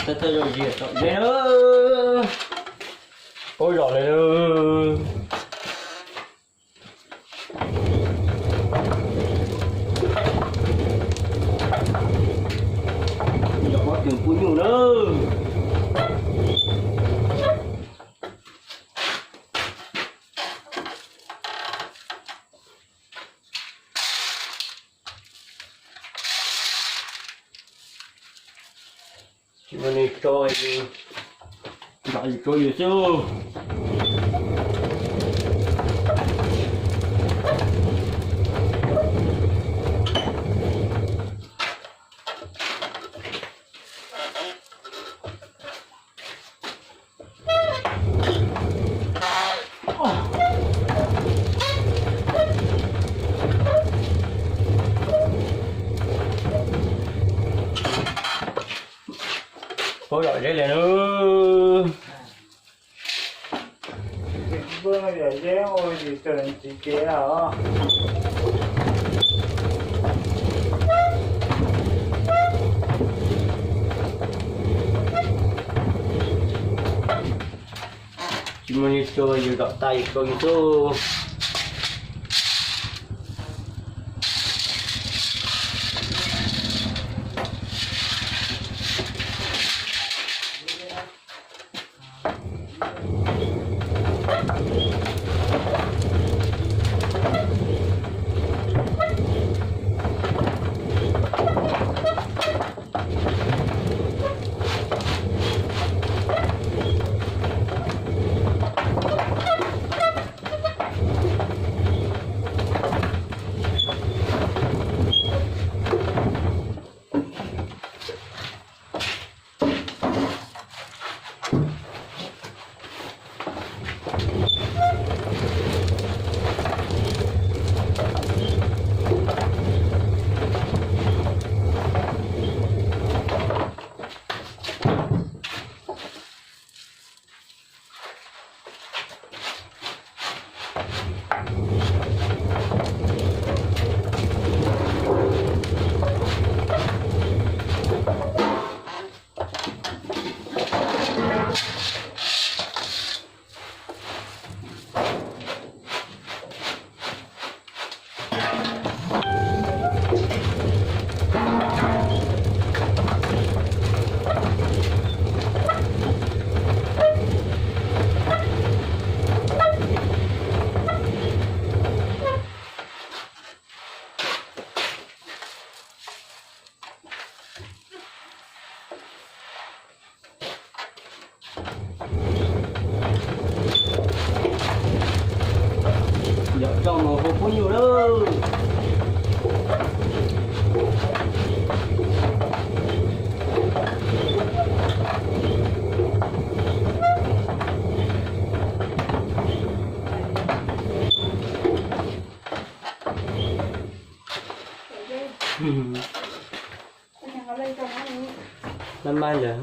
Thawj thawj zaug ziag tom zeb na. Paub zom li lawm. Zom pob kws pub nyuj na. Tsis muaj neeg tso, nram yus tso yus xwb. Paub zom zeb li na. Zeb ua tsis txiv kev os. Tsis muaj neeg tso, yus zom tas yus tso yus xwb. Yog coj mus hu pub nyuj lawm. Maj maj ntawd.